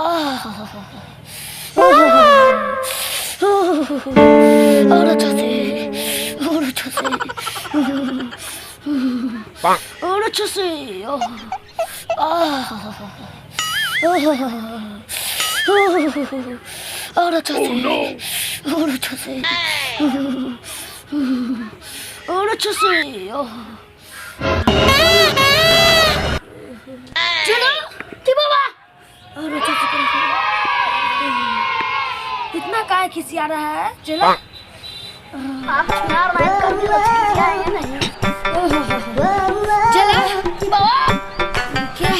और अच्छा से, और अच्छा से, और अच्छा से। और अच्छा से, और अच्छा से, और अच्छा से। चलो की बाबा, और अच्छा से करो। इतना काहे खिसिया रहा है? चलो आप छिनार नाइट कर दियो, खिसियाएंगे नहीं। चलो की बाबा, क्या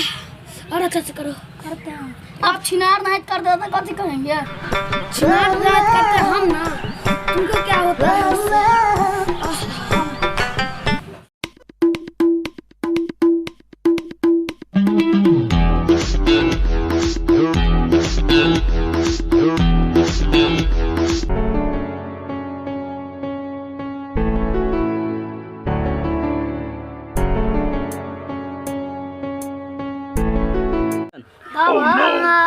और अच्छा से करो। करते हैं। आप छिनार नाइट कर दो तो कौन करेंगे? छिनार नाइट करते हम ना, तुमको क्या होता है उससे? बाबा,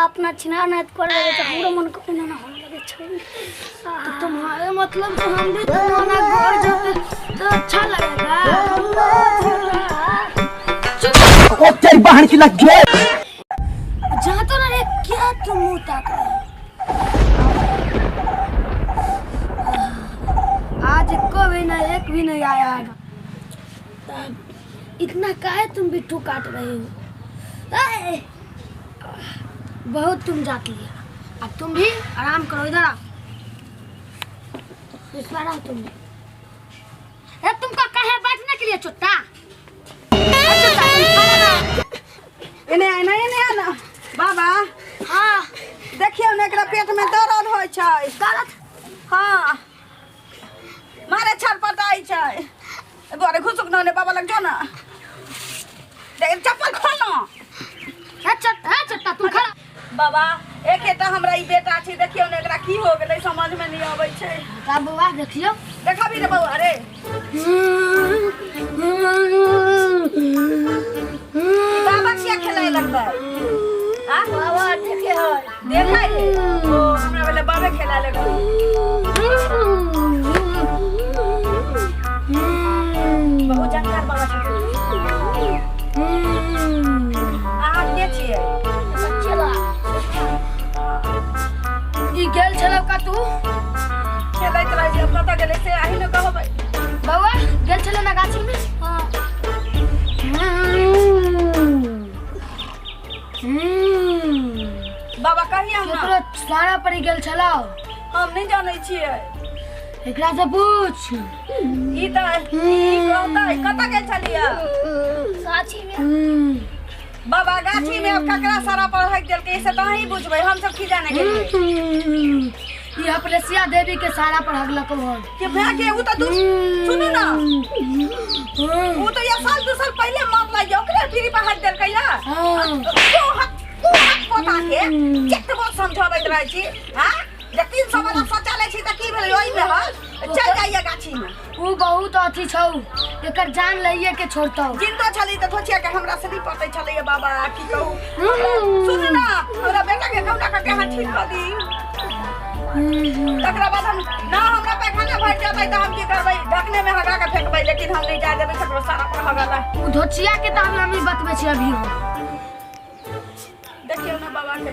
अपना छिनार नाइट कर लगे तो हमरो मन को ना होने लगे छै। तो तुम्हारे मतलब तो हम भी तुम्हारा घर जाते तो अच्छा लगेगा। चुप। ओ तेरी बहन की लग गए। जा तो ना रे, क्या तुम मुंह ताक रहे हो? आज को भी नहीं, एक भी नहीं आया है। इतना काहे तुम बिट्टू काट रहे हो? ए, बहुत तुम जात लिया, अब तुम भी आराम करो। इधर आओ, इस बार आओ तुम भी। ए, तुमको कहे बैठने के लिए चुट्टा। ए, चुट्टा, तुम खाना ना। एने एने एने आना बाबा। हाँ। देखियौ ने, एकरा पेट में दर्द होइ छै। दर्द? हाँ, मारे छटपटाइ छै। बड़े घुसुक ने बाबा लग जो ना, देख चप्पल खोल ना। ए चुट्टा, ए चुट्टा, तुम खड़ा। बाबा, एक एटा हमरा ई बेटा छै, देखियौ ने एकरा की हो गेलै, समझ में नहीं अबै छै। का बौआ, देखियौ। देखबी रे बौआ रे। ई बाबा किया खेलाय लगलै? आ बाबा देखे है। देखै रे? ओ हमरा भेलै बाबे खेलाय लगलै। बहुत जानकार बाबा छथिन। अहाँ के छियै? चला। ई गेल छलौ का तू? खेलैत रहै छै, अब कतऽ गेलै से अहीं ने कहबै। बौआ, गेल छलौ ना गाछी में? हाँ। बाबा, कहिया ना। केकरो सारा पर गेल छलौ? हम नहि जानै छियै। एकरा से पूछ। ई तऽ ई कहतै कतऽ गेल छलियै। गाछी में। बाबा, गाछी में अब ककरा सारा पर हक देलकै से तऽ अहीं बुझबै, हम सब की जाने गेलियै। ई अपलेसिया देवी के सारा पर हगलक हन। के भाय के, उ तऽ दू, सुनू ना, उ तऽ एक साल 2 साल पहिले मरलै, ओकरे पीढ़ी पर हक देलकै या? हाँ। तू हक, तू हक पोता के केतबो समझाबैत रहै छी। हाँ, जे 300 वाला शौचालय छी तऽ की भेलै ओहिमे? हल चल जाइए गाछी में। ऊ बहुत अथी छौ, एकर जान लइए के छोड़तौ। जिंदो छली तऽ धोचिया के हमरा से नहीं पटै छलैया। बाबा, की कहू, सुनू ना, हमरा बेटा के कहुना कऽ के अहाँ ठीक कऽ दी। तकरा बाद हम ना, हमरा पैखाना भरि जेतै तऽ हम की करबै? ढकने में हगा के फेंकबै, लेकिन हम नहीं जाय देबै ककरो सारा पर हगला। ऊ धोचिया के तऽ हम बतबै छी अभी हम। देखियौ ना बाबा के।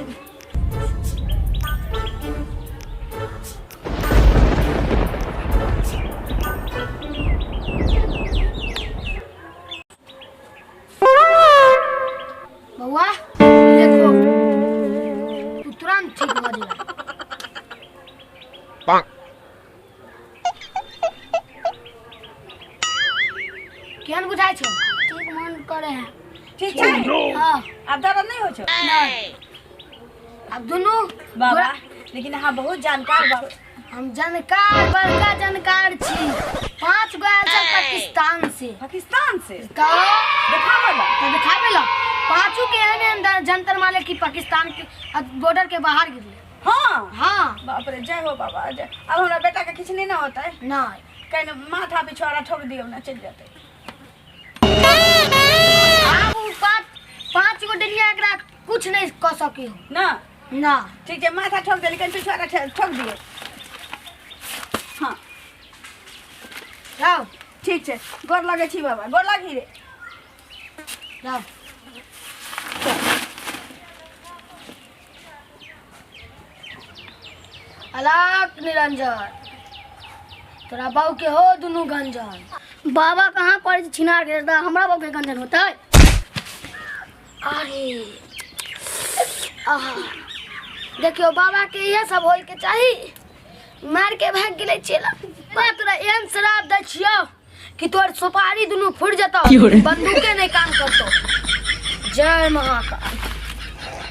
बौआ, देखो, तू तुरंत ठीक भऽ जेबा। केहन बुझाइ छौ? ठीक मन करे है। ठीक छै? हाँ। आब दर्द नहीं होइ छौ? अब दुनू बाबा, लेकिन अहाँ बहुत जानकार बाबा। हम जानकार, बड़का जानकार छी। 5 गो आयल छै पाकिस्तान से। पाकिस्तान से? तो देखाबऽ ला। तो देखाबे ला, पांचों के एहन एहन जंतर मारले कि पाकिस्तान के बॉर्डर के बाहर गिरले। हाँ? हाँ। बाप रे, जय हो बाबा, जय। अब हमरा बेटा के किछु नहीं ना होतै? नहीं। कहीं माथा पिछवाड़ा ठोक दियौ ना, चलि जेतै। आब उ 5 5 गो डलिया एकरा कुछ नहीं कऽ सकी हो। ना। ना। ठीक छै, माथा ठोक देली, कनि पिछुआरा ठोक दियै। हँ। जाओ। ठीक छै, गोर लगै छी बाबा, गोर लागि रे। जाओ। अलाक निरंजन, तोरा बाबू के हो दुनू गंजन। बाबा कहाँ करै छै छिनार के, तऽ हमरा बाबू के गंजन होतै? अरे आहा, देखियो बाबा के इहे सब होय के चाही, मार के भाग गेलै चेला। बा तोरा एहन शराब दै छियौ कि तोर सुपारी दुनू फुटि जेतौ, बंदूके नहि काम करतौ। जय महाकाल।